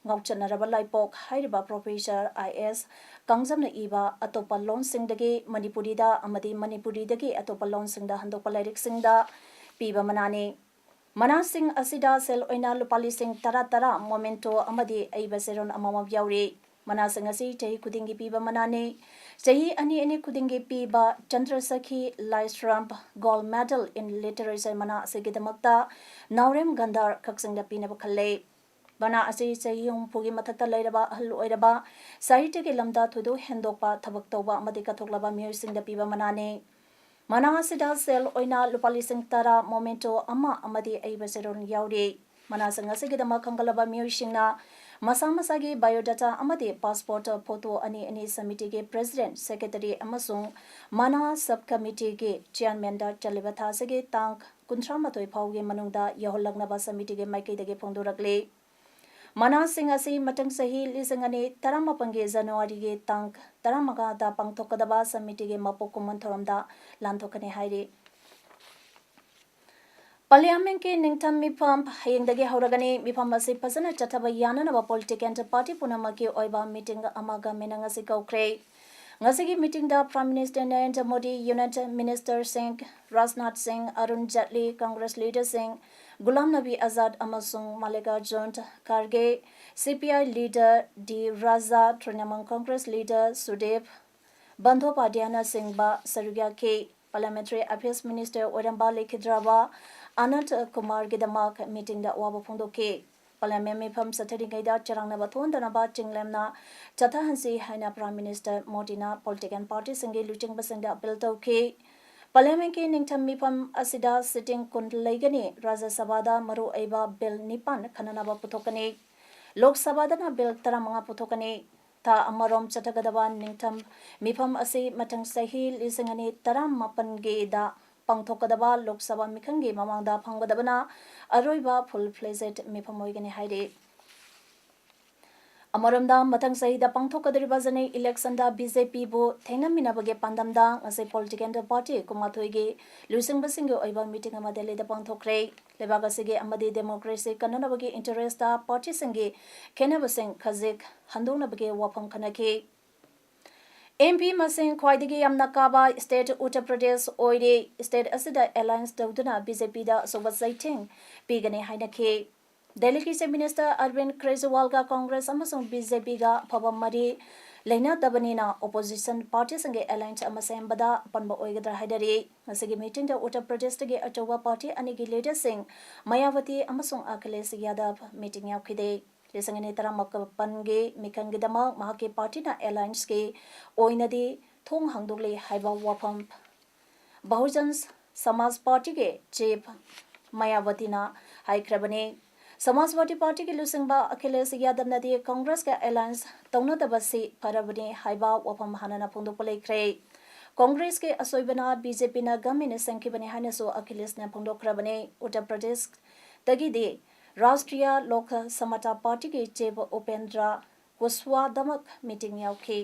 ꯉꯥꯎꯆꯠꯅꯔꯕ ꯂꯥꯏꯄꯣꯛ ꯍꯥꯏꯔꯤꯕ ꯄ꯭ꯔꯣꯐꯦꯁꯔ ꯑꯥꯏ ꯑꯦꯁ ꯀꯥꯡꯖꯝꯅ ꯏꯕ ꯑꯇꯣꯞꯄ ꯂꯣꯟꯁꯤꯡꯗꯒꯤ ꯃꯅꯤꯄꯨꯔꯤꯗ ꯑꯃꯗꯤ ꯃꯅꯤꯄꯨꯔꯤꯗꯒꯤ ꯑꯇꯣꯞꯄ ꯂꯣꯟꯁꯤꯡꯗ ꯍꯟꯗꯣꯛꯄ ꯂꯥꯏꯔꯤꯛꯁꯤꯡꯗ ꯄꯤꯕ ꯃꯅꯥꯅꯤ꯫ ꯃꯅꯥꯁꯤꯡ ꯑꯁꯤꯗ ꯁꯦꯜ ꯑꯣꯏꯅ ꯂꯨꯄꯥ ꯂꯤꯁꯤꯡ ꯇꯔꯥ ꯇꯔꯥ, ꯃꯣꯃꯦꯟꯇꯣ ꯑꯃꯗꯤ ꯑꯏꯕ ꯆꯦꯔꯣꯜ ꯑꯃꯃꯝ ꯌꯥꯎꯔꯤ꯫ ꯃꯅꯥꯁꯤꯡ ꯑꯁꯤ ꯆꯍꯤ ꯈꯨꯗꯤꯡꯒꯤ ꯄꯤꯕ ꯃꯅꯥꯅꯤ꯫ ꯆꯍꯤ ꯑꯅꯤ ꯑꯅꯤ ꯈꯨꯗꯤꯡꯒꯤ ꯄꯤꯕ ꯆꯟꯗ꯭ꯔꯁꯈꯤ ꯂꯥꯏꯁ꯭ꯔꯝ ꯒꯣꯜꯗ ꯃꯦꯗꯜ ꯏꯟ ꯂꯤꯇꯔꯦꯆꯔ ꯃꯅꯥ ꯑꯁꯤꯒꯤꯗꯃꯛꯇ ꯅꯥꯎꯔꯦꯝ ꯒꯟꯙꯥꯔ ꯀꯛꯆꯤꯡꯗ ꯄꯤꯅꯕ ꯈꯜꯂꯦ꯫ ꯃꯅꯥ ꯑꯁꯤ ꯆꯍꯤ ꯍꯨꯝꯐꯨꯒꯤ ꯃꯊꯛꯇ ꯂꯩꯔꯕ ꯑꯍꯜ ꯑꯣꯏꯔꯕ, ꯁꯥꯍꯤꯇ꯭ꯌꯒꯤ ꯂꯝꯗ ꯊꯣꯏꯗꯣꯛ ꯍꯦꯟꯗꯣꯛꯄ ꯊꯕꯛ ꯇꯧꯕ ꯑꯃꯗꯤ ꯀꯠꯊꯣꯛꯂꯕ ꯃꯤꯑꯣꯏꯁꯤꯡꯗ ꯄꯤꯕ ꯃꯅꯥꯅꯤ꯫ ꯃꯅꯥ ꯑꯁꯤꯗ ꯁꯦꯜ ꯑꯣꯏꯅ ꯂꯨꯄꯥ ꯂꯤꯁꯤꯡ ꯇꯔꯥ, ꯃꯣꯃꯦꯟꯇꯣ ꯑꯃ ꯑꯃꯗꯤ ꯑꯏꯕ ꯆꯦꯔꯣꯜ ꯌꯥꯎꯔꯤ꯫ ꯃꯅꯥꯁꯤꯡ ꯑꯁꯤꯒꯤꯗꯃꯛ ꯈꯟꯒꯠꯂꯕ ꯃꯤꯑꯣꯏꯁꯤꯡꯅ ꯃꯁꯥ ꯃꯁꯥꯒꯤ ꯕꯥꯏꯑꯣꯗꯥꯇꯥ ꯑꯃꯗꯤ ꯄꯥꯁꯄꯣꯔꯠ ꯐꯣꯇꯣ ꯑꯅꯤ ꯑꯅꯤ ꯁꯃꯤꯇꯤꯒꯤ ꯄ꯭ꯔꯦꯁꯤꯗꯦꯟꯠ, ꯁꯦꯀ꯭ꯔꯦꯇꯔꯤ ꯑꯃꯁꯨꯡ ꯃꯅꯥ ꯁꯕ ꯀꯃꯤꯇꯤꯒꯤ ꯆꯤꯌꯥꯔꯃꯦꯟꯗ ꯆꯠꯂꯤꯕ ꯊꯥ ꯑꯁꯤꯒꯤ ꯇꯥꯡ ꯀꯨꯟꯊ꯭ꯔꯥ ꯃꯥꯊꯣꯏ ꯐꯥꯎꯒꯤ ꯃꯅꯨꯡꯗ ꯌꯧꯍꯜꯂꯛꯅꯕ ꯁꯃꯤꯇꯤꯒꯤ ꯃꯥꯏꯀꯩꯗꯒꯤ ꯐꯣꯡꯗꯣꯔꯛꯂꯤ꯫ ꯃꯅꯥꯁꯤꯡ ꯑꯁꯤ ꯃꯊꯪ ꯆꯍꯤ ꯂꯤꯁꯤꯡ ꯑꯅꯤ ꯇꯔꯥꯃꯥꯄꯟꯒꯤ ꯖꯅꯋꯥꯔꯤꯒꯤ ꯇꯥꯡ ꯇꯔꯥꯃꯉꯥꯗ ꯄꯥꯡꯊꯣꯛꯀꯗꯕ ꯁꯃꯤꯇꯤꯒꯤ ꯃꯄꯣꯛ ꯀꯨꯝꯑꯣꯟ ꯊꯧꯔꯝꯗ ꯂꯥꯟꯊꯣꯛꯀꯅꯤ ꯍꯥꯏꯔꯤ꯫ ꯄꯥꯔꯂꯤꯌꯥꯃꯦꯟꯠꯀꯤ ꯅꯤꯡꯊꯝ ꯃꯤꯐꯝ ꯍꯌꯦꯡꯗꯒꯤ ꯍꯧꯔꯒꯅꯤ꯫ ꯃꯤꯐꯝ ꯑꯁꯤ ꯐꯖꯅ ꯆꯠꯊꯕ ꯌꯥꯅꯅꯕ ꯄꯣꯂꯤꯇꯤꯀꯦꯜ ꯄꯥꯔꯇꯤ ꯄꯨꯝꯅꯃꯛꯀꯤ ꯑꯣꯏꯕ ꯃꯤꯇꯤꯡ ꯑꯃꯒ ꯃꯤꯅ ꯉꯁꯤ ꯀꯧꯈ꯭ꯔꯦ꯫ ꯉꯁꯤꯒꯤ ꯃꯤꯇꯤꯡꯗ prime minister Narendra Modi, union ꯃꯤꯅꯤꯁꯇꯔꯁꯤꯡ ꯔꯥꯖꯅꯥꯊ ꯁꯤꯡ, ꯑꯔꯨꯟ ꯖꯦꯠꯂꯤ, ꯀꯪꯒ꯭ꯔꯦꯁ ꯂꯤꯗꯔꯁꯤꯡ ꯒꯨꯂꯥꯝ ꯅꯕꯤ ꯑꯖꯥꯗ ꯑꯃꯁꯨꯡ Mallikarjun Kharge, C P I leader D Raja, Trinamool Congress leader Sudip ꯕꯟꯗꯣꯄꯥꯙ꯭ꯌꯥꯌꯅꯆꯤꯡꯕ ꯁꯔꯨꯛ ꯌꯥꯈꯤ꯫ ꯄꯥꯔꯂꯤꯌꯥꯃꯦꯟꯇꯔꯤ ꯑꯦꯐꯤꯌꯔꯁ ꯃꯤꯅꯤꯁꯇꯔ ꯑꯣꯏꯔꯝꯕ ꯂꯩꯈꯤꯗ꯭ꯔꯕ ꯑꯅꯟꯠ ꯀꯨꯃꯥꯔꯒꯤꯗꯃꯛ ꯃꯤꯇꯤꯡꯗ ꯑꯋꯥꯕ ꯐꯣꯡꯗꯣꯛꯈꯤ꯫ ꯄꯥꯔꯂꯤꯌꯥꯃꯦꯟꯠ ꯃꯤꯐꯝ ꯆꯠꯊꯔꯤꯉꯩꯗ ꯆꯔꯥꯡꯅꯕ ꯊꯣꯛꯍꯟꯗꯅꯕ ꯆꯤꯡꯂꯦꯝꯅ ꯆꯠꯊꯍꯟꯁꯤ ꯍꯥꯏꯅ ꯄ꯭ꯔꯥꯏꯝ ꯃꯤꯅꯤꯁꯇꯔ ꯃꯣꯗꯤꯅ ꯄꯣꯂꯤꯇꯤꯀꯦꯜ ꯄꯥꯔꯇꯤꯁꯤꯡꯒꯤ ꯂꯨꯆꯤꯡꯕꯁꯤꯡꯗ ꯑꯄꯤꯜ ꯇꯧꯈꯤ꯫ ꯄꯥꯔꯂꯤꯌꯥꯃꯦꯟꯠꯀꯤ ꯅꯤꯡꯊꯝ ꯃꯤꯐꯝ ꯑꯁꯤꯗ ꯁꯤꯇꯤꯡ ꯀꯨꯟ ꯂꯩꯒꯅꯤ꯫ ꯔꯥꯖ꯭ꯌ ꯁꯚꯥꯗ ꯃꯔꯨꯑꯣꯏꯕ ꯕꯤꯜ ꯅꯤꯄꯥꯟ ꯈꯟꯅꯅꯕ ꯄꯨꯊꯣꯛꯀꯅꯤ꯫ ꯂꯣꯛ ꯁꯚꯥꯗꯅ ꯕꯤꯜ ꯇꯔꯥꯃꯉꯥ ꯄꯨꯊꯣꯛꯀꯅꯤ꯫ ꯊꯥ ꯑꯃꯔꯣꯝ ꯆꯠꯊꯒꯗꯕ ꯅꯤꯡꯊꯝ ꯃꯤꯐꯝ ꯑꯁꯤ ꯃꯊꯪ ꯆꯍꯤ ꯂꯤꯁꯤꯡ ꯑꯅꯤ ꯇꯔꯥꯃꯥꯄꯟꯒꯤꯗ ꯄꯥꯡꯊꯣꯛꯀꯗꯕ ꯂꯣꯛ ꯁꯚꯥ ꯃꯤꯈꯜꯒꯤ ꯃꯃꯥꯡꯗ ꯐꯪꯒꯗꯕꯅ ꯑꯔꯣꯏꯕ full fledged ꯃꯤꯐꯝ ꯑꯣꯏꯒꯅꯤ ꯍꯥꯏꯔꯤ꯫ ꯑꯃꯔꯣꯝꯗ, ꯃꯊꯪ ꯆꯍꯤꯗ ꯄꯥꯡꯊꯣꯛꯀꯗꯧꯔꯤꯕ ꯖꯦꯅꯔꯦꯜ ꯏꯂꯦꯛꯁꯟꯗ ꯕꯤꯖꯦꯄꯤꯕꯨ ꯊꯦꯡꯅꯃꯤꯟꯅꯕꯒꯤ ꯄꯥꯟꯗꯝꯗ ꯉꯁꯤ ꯄꯣꯂꯤꯇꯤꯀꯦꯜ ꯄꯥꯔꯇꯤ ꯀꯨꯟꯃꯥꯊꯣꯏꯒꯤ ꯂꯨꯆꯤꯡꯕꯁꯤꯡꯒꯤ ꯑꯣꯏꯕ ꯃꯤꯇꯤꯡ ꯑꯃ ꯗꯦꯜꯂꯤꯗ ꯄꯥꯡꯊꯣꯛꯈ꯭ꯔꯦ꯫ ꯂꯩꯕꯥꯛ ꯑꯁꯤꯒꯤ ꯑꯃꯗꯤ ꯗꯦꯃꯣꯀ꯭ꯔꯦꯁꯤ ꯀꯟꯅꯅꯕꯒꯤ ꯏꯟꯇꯔꯦꯁꯇ ꯄꯥꯔꯇꯤꯁꯤꯡꯒꯤ ꯈꯦꯠꯅꯕꯁꯤꯡ ꯈꯖꯤꯛ ꯍꯟꯗꯣꯛꯅꯕꯒꯤ ꯋꯥꯐꯝ ꯈꯟꯅꯈꯤ꯫ ꯑꯦꯝ ꯄꯤ ꯃꯁꯤꯡ ꯈ꯭ꯋꯥꯏꯗꯒꯤ ꯌꯥꯝꯅ ꯀꯥꯕ ꯁ꯭ꯇꯦꯠ ꯎꯠꯇꯔ ꯄ꯭ꯔꯗꯦꯁ ꯑꯣꯏꯔꯦ꯫ ꯁ꯭ꯇꯦꯠ ꯑꯁꯤꯗ ꯑꯦꯂꯥꯏꯟꯁ ꯇꯧꯗꯨꯅ ꯕꯤꯖꯦꯄꯤꯗ ꯑꯆꯧꯕ ꯆꯩꯊꯦꯡ ꯄꯤꯒꯅꯤ ꯍꯥꯏꯅꯈꯤ꯫ ꯗꯦꯜꯂꯤꯒꯤ ꯆꯤꯐ ꯃꯤꯅꯤꯁꯇꯔ ꯑꯔꯕꯤꯟ ꯀ꯭ꯔꯦꯖꯤꯋꯥꯜꯒ ꯀꯣꯡꯒ꯭ꯔꯦꯁ ꯑꯃꯁꯨꯡ ꯕꯤꯖꯦꯄꯤꯒ ꯑꯐꯕ ꯃꯔꯤ ꯂꯩꯅꯗꯕꯅꯤꯅ ꯑꯣꯄꯣꯖꯤꯁꯟ ꯄꯥꯔꯇꯤꯁꯤꯡꯒꯤ ꯑꯦꯂꯥꯏꯟꯁ ꯑꯃ ꯁꯦꯝꯕꯗ ꯑꯄꯟꯕ ꯑꯣꯏꯒꯗ꯭ꯔꯥ ꯍꯥꯏꯅꯔꯤ꯫ ꯉꯁꯤꯒꯤ ꯃꯤꯇꯤꯡꯗ ꯎꯠꯇꯔ ꯄ꯭ꯔꯗꯦꯁꯇꯒꯤ ꯑꯆꯧꯕ ꯄꯥꯔꯇꯤ ꯑꯅꯤꯒꯤ ꯂꯤꯗꯔꯁꯤꯡ ꯃꯌꯥꯋꯇꯤ ꯑꯃꯁꯨꯡ ꯑꯈꯤꯂꯦꯁ ꯌꯥꯗꯕ ꯃꯤꯇꯤꯡ ꯌꯥꯎꯈꯤꯗꯦ꯫ ꯂꯤꯁꯤꯡ ꯑꯅꯤ ꯇꯔꯥꯃꯥꯄꯟꯒꯤ ꯃꯤꯈꯜꯒꯤꯗꯃꯛ ꯃꯍꯥꯛꯀꯤ ꯄꯥꯔꯇꯤꯅ ꯑꯦꯂꯥꯏꯟꯁꯀꯤ ꯑꯣꯏꯅꯗꯤ ꯊꯣꯡ ꯍꯥꯡꯗꯣꯛꯂꯤ ꯍꯥꯏꯕ ꯋꯥꯐꯝ ꯕꯍꯨꯖꯟ ꯁꯃꯥꯖ ꯄꯥꯔꯇꯤꯒꯤ ꯆꯤꯐ ꯃꯌꯥꯋꯇꯤꯅ ꯍꯥꯏꯈ꯭ꯔꯕꯅꯤ꯫ ꯁꯃꯥꯖꯋꯥꯗꯤ ꯄꯥꯔꯇꯤꯒꯤ ꯂꯨꯆꯤꯡꯕ ꯑꯈꯤꯂꯦꯁ ꯌꯥꯗꯕꯅꯗꯤ ꯀꯣꯡꯒ꯭ꯔꯦꯁꯀ ꯑꯦꯂꯥꯏꯟꯁ ꯇꯧꯅꯗꯕꯁꯤ ꯐꯔꯕꯅꯤ ꯍꯥꯏꯕ ꯋꯥꯐꯝ ꯍꯥꯟꯅꯅ ꯐꯣꯡꯗꯣꯛꯄ ꯂꯩꯈ꯭ꯔꯦ꯫ ꯀꯣꯡꯒ꯭ꯔꯦꯁꯀꯤ ꯑꯁꯣꯏꯕꯅ ꯕꯤꯖꯦꯄꯤꯅ ꯒꯃꯦꯟꯅ ꯁꯦꯝꯈꯤꯕꯅꯤ ꯍꯥꯏꯅꯁꯨ ꯑꯈꯤꯂꯦꯁꯅ ꯐꯣꯡꯗꯣꯛꯈ꯭ꯔꯕꯅꯤ꯫ ꯎꯠꯇꯔ ꯄ꯭ꯔꯗꯦꯁꯇꯒꯤꯗꯤ ꯔꯥꯁꯇ꯭ꯔꯤꯌꯥ ꯂꯣꯛ ꯁꯃꯇꯥ ꯄꯥꯔꯇꯤꯒꯤ ꯆꯤꯐ ꯎꯄꯦꯟꯗ꯭ꯔ ꯀꯨꯁꯋꯥꯗꯃꯛ ꯃꯤꯇꯤꯡ ꯌꯥꯎꯈꯤ꯫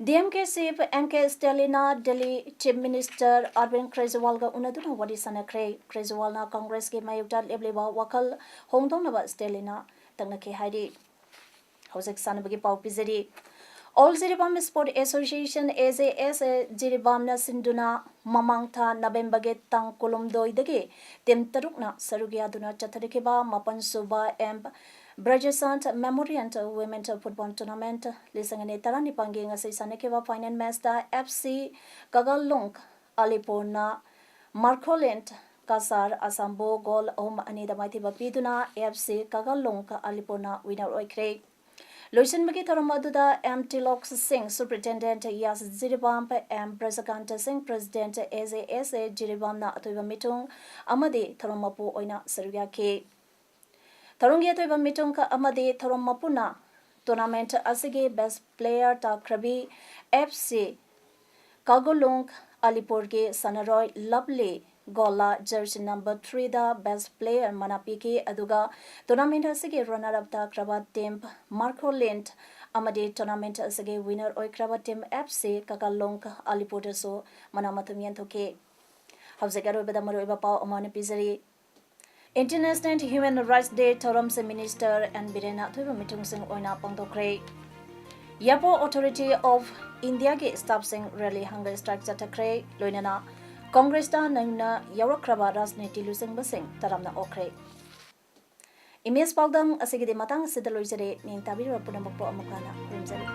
ꯗꯤ ꯑꯦꯝ ꯀꯦ ꯆꯤꯐ ꯑꯦꯝ ꯀꯦ ꯁ꯭ꯇꯦꯂꯤꯟꯅ ꯗꯦꯜꯂꯤ ꯆꯤꯐ ꯃꯤꯅꯤꯁꯇꯔ ꯑꯔꯕꯤꯟ ꯀ꯭ꯔꯦꯖꯤꯋꯥꯜꯒ ꯎꯅꯗꯨꯅ ꯋꯥꯔꯤ ꯁꯥꯟꯅꯈ꯭ꯔꯦ꯫ ꯀ꯭ꯔꯦꯖꯤꯋꯥꯜꯅ ꯀꯣꯡꯒ꯭ꯔꯦꯁꯀꯤ ꯃꯥꯌꯣꯛꯇ ꯂꯦꯞꯂꯤꯕ ꯋꯥꯈꯜ ꯍꯣꯡꯗꯣꯛꯅꯕ ꯁ꯭ꯇꯦꯂꯤꯟꯅ ꯇꯛꯅꯈꯤ ꯍꯥꯏꯔꯤ꯫ ꯍꯧꯖꯤꯛ ꯁꯥꯟꯅꯕꯒꯤ ꯄꯥꯎ ꯄꯤꯖꯔꯤ꯫ ꯑꯣꯜ ꯖꯤꯔꯤꯕꯥꯝ ꯁ꯭ꯄꯣꯔꯠ ꯑꯦꯁꯣꯁꯤꯌꯦꯁꯟ, ꯑꯦ ꯖꯦ ꯑꯦꯁ ꯑꯦ, ꯖꯤꯔꯤꯕꯥꯝꯅ ꯁꯤꯟꯗꯨꯅ ꯃꯃꯥꯡ ꯊꯥ ꯅꯕꯦꯝꯕꯔꯒꯤ ꯇꯥꯡ ꯀꯨꯟꯍꯨꯝꯗꯣꯏꯗꯒꯤ ꯇꯤꯝ ꯇꯔꯨꯛꯅ ꯁꯔꯨꯛ ꯌꯥꯗꯨꯅ ꯆꯠꯊꯔꯛꯈꯤꯕ ꯃꯥꯄꯟ ꯁꯨꯕ M Brajashant memorial women football tournament ꯂꯤꯁꯤꯡ ꯑꯅꯤ ꯇꯔꯥꯅꯤꯄꯥꯟꯒꯤ ꯉꯁꯤ ꯁꯥꯟꯅꯈꯤꯕ final ꯃꯦꯆꯇ F C ꯀꯒꯥꯂꯣꯡ ꯑꯂꯤꯄꯨꯔꯅ ꯃꯥꯔꯈꯣꯂꯦꯟ Cachar ꯑꯁꯥꯝꯕꯨ goal ꯑꯍꯨꯝ ꯑꯅꯤꯗ ꯃꯥꯏꯊꯤꯕ ꯄꯤꯗꯨꯅ ꯑꯦꯐ ꯁꯤ ꯀꯒꯥꯂꯣꯡ ꯑꯂꯤꯄꯨꯔꯅ ꯋꯤꯅꯔ ꯑꯣꯏꯈ꯭ꯔꯦ꯫ ꯂꯣꯏꯁꯤꯟꯕꯒꯤ ꯊꯧꯔꯝ ꯑꯗꯨꯗ ꯑꯦꯝ ꯇꯤꯂꯣꯛ ꯁꯤꯡ, ꯁꯨꯄ꯭ꯔꯤꯟꯇꯦꯟꯗꯦꯟꯠ ꯌꯥꯁ ꯖꯤꯔꯤꯕꯥꯝ, ꯑꯦꯝ ꯕ꯭ꯔꯖꯀꯥꯟꯇ ꯁꯤꯡ, ꯄ꯭ꯔꯦꯁꯤꯗꯦꯟꯠ ꯑꯦ ꯖꯦ ꯑꯦꯁ ꯑꯦ ꯖꯤꯔꯤꯕꯥꯝꯅ ꯑꯊꯣꯏꯕ ꯃꯤꯊꯨꯡ ꯑꯃꯗꯤ ꯊꯧꯔꯝ ꯃꯄꯨ ꯑꯣꯏꯅ ꯁꯔꯨꯛ ꯌꯥꯈꯤ꯫ ꯊꯧꯔꯝꯒꯤ ꯑꯊꯣꯏꯕ ꯃꯤꯇꯨꯡ ꯑꯃꯗꯤ ꯊꯧꯔꯝ ꯃꯄꯨꯅ tournament ꯑꯁꯤꯒꯤ best player ꯇꯥꯈ꯭ꯔꯕꯤ F C ꯀꯥꯒꯣꯂꯨꯡ ꯑꯂꯤꯄꯨꯔꯒꯤ ꯁꯥꯟꯅꯔꯣꯏ ꯂꯚꯂꯤ ꯒꯣꯜꯂꯥ jersey number three ꯗ best player ꯃꯅꯥ ꯄꯤꯈꯤ꯫ ꯑꯗꯨꯒ tournament ꯑꯁꯤꯒꯤ runner up ꯇꯥꯈ꯭ꯔꯕ team ꯃꯥꯔꯀꯣꯂꯤꯟ ꯑꯃꯗꯤ tournament ꯑꯁꯤꯒꯤ winner ꯑꯣꯏꯈ꯭ꯔꯕ team F C ꯀꯥꯒꯣꯂꯨꯡ ꯑꯂꯤꯄꯨꯔꯗꯁꯨ ꯃꯅꯥ ꯃꯊꯨꯝ ꯌꯦꯟꯊꯣꯛꯈꯤ꯫ ꯍꯧꯖꯤꯛ ꯑꯔꯣꯏꯕꯗ ꯃꯔꯨꯑꯣꯏꯕ ꯄꯥꯎ ꯑꯃꯅ ꯄꯤꯖꯔꯤ꯫ International Human Rights Day ꯊꯧꯔꯝꯁꯦ Minister N ꯕꯤꯔꯦꯟꯅ ꯑꯊꯣꯏꯕ ꯃꯤꯊꯨꯡꯁꯤꯡ ꯑꯣꯏꯅ ꯄꯥꯡꯊꯣꯛꯈ꯭ꯔꯦ꯫ Yapo Authority of India ꯒꯤ staff ꯁꯤꯡ rally hunger strike ꯆꯠꯊꯈ꯭ꯔꯦ꯫ ꯂꯣꯏꯅꯅ Congress ꯇ ꯅꯧꯅ ꯌꯥꯎꯔꯛꯈ꯭ꯔꯕ ꯔꯥꯖꯅꯤꯇꯤ ꯂꯨꯆꯤꯡꯕꯁꯤꯡ ꯇꯔꯥꯝꯅ ꯑꯣꯛꯈ꯭ꯔꯦ꯫ Image ꯄꯥꯎꯗꯝ ꯑꯁꯤꯒꯤꯗꯤ ꯃꯇꯥꯡ ꯑꯁꯤꯗ ꯂꯣꯏꯖꯔꯦ꯫ ꯅꯤꯡ ꯇꯥꯕꯤꯔꯤꯕ ꯄꯨꯝꯅꯃꯛꯄꯨ ꯑꯃꯨꯛ ꯍꯟꯅ ꯈꯨꯔꯨꯝꯖꯔꯤ꯫